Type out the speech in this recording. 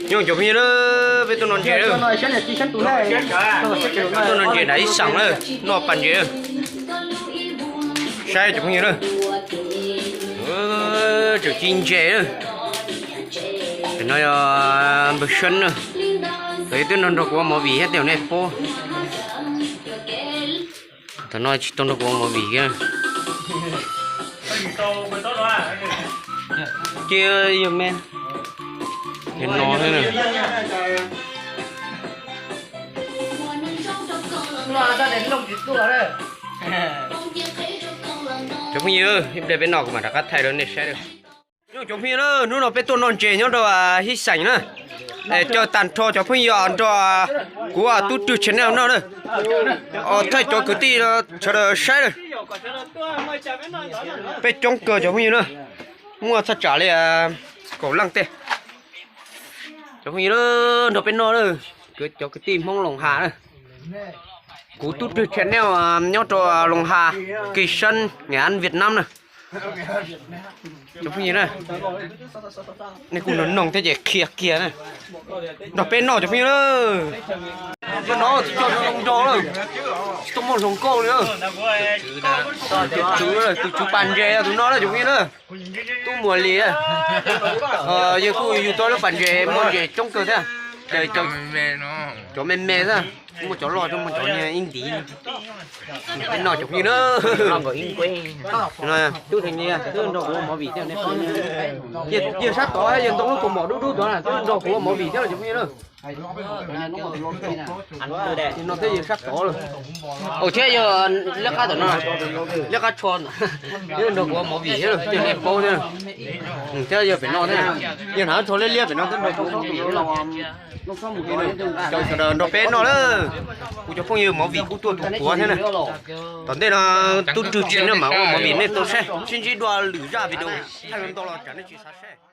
Nyob cov phooj ywg na, peb tuaj noj ntses na. Tuaj noj ntses nram ib xeem na, noj pas ntses na. Saib cov phooj ywg na. Tseem ci ntses na. Tam no yog npawg Seb na. Lawv twb nrog nrog kuv ua movie thiab tej zaum nej paub. Tam no tsis tau nrog kuv ua movie thiab. Ces yog me, yog no thiab na. Cov phooj ywg, ib pliag peb noj kuv mam rov qab thaij rau nej saib. Nyob cov phooj ywg na, hnub no peb tuaj noj ntses nyob rau Hib Xeem na. Caw tag nrho cov phooj ywg nrog kuv Tub Rwg channel noj na. Thaij cov kwv tij sawv daws saib na. Peb coob kawg cov phooj ywg na, muaj thaj tsam li kaum leej tej. Cov phooj ywg na, nrog peb noj na, cov kwv tij Hmoob Loos Has na. Kuv Tub Rwg channel nyob rau Loos Has, Kỳ Sơn, Nghệ An, Việt Nam na. Cov phooj ywg na, nej kuj nrog noog thiab ces qhia kiag na. Nrog peb noj cov phooj ywg na. Cov no tsis coj zoo nraug lawm, tsis tau muaj hluas nkauj li. Tus tswv, tus tswv pas ntses tus no na cov phooj ywg na. Tub Muas Lis, yawg kuj yug tau lub pas ntses muaj ntses coob kawg thiab. Cov me me xwb, muaj cov loj muaj cov niag ib ntiv. Peb noj cov phooj ywg na. Twb nrog kuv ua movie thiab, yawg sab tod yawg ntoo lub kaus mom dub dub tod na, twb nrog kuv ua movie thiab cov phooj ywg na. No thiab yawg sab tod lawm. Thiab yog liab qab tom no, liab qab tsho, twb nrog kuv ua movie thiab, nej paub thiab. Thiab yog pem no thiab, yawg hnav tsho liab liab pem no twb nrog kuv ua movie. Caw sawv daws nrog peb noj lawm. Kuv cov phooj ywg movie kuj tuaj tus puav thiab na. Tom ntej no Tub Rwg channel mam ua movie nej tau saib, sib ntsib dua lwm zaj video thaij ntau los tsam nej tsis xav saib.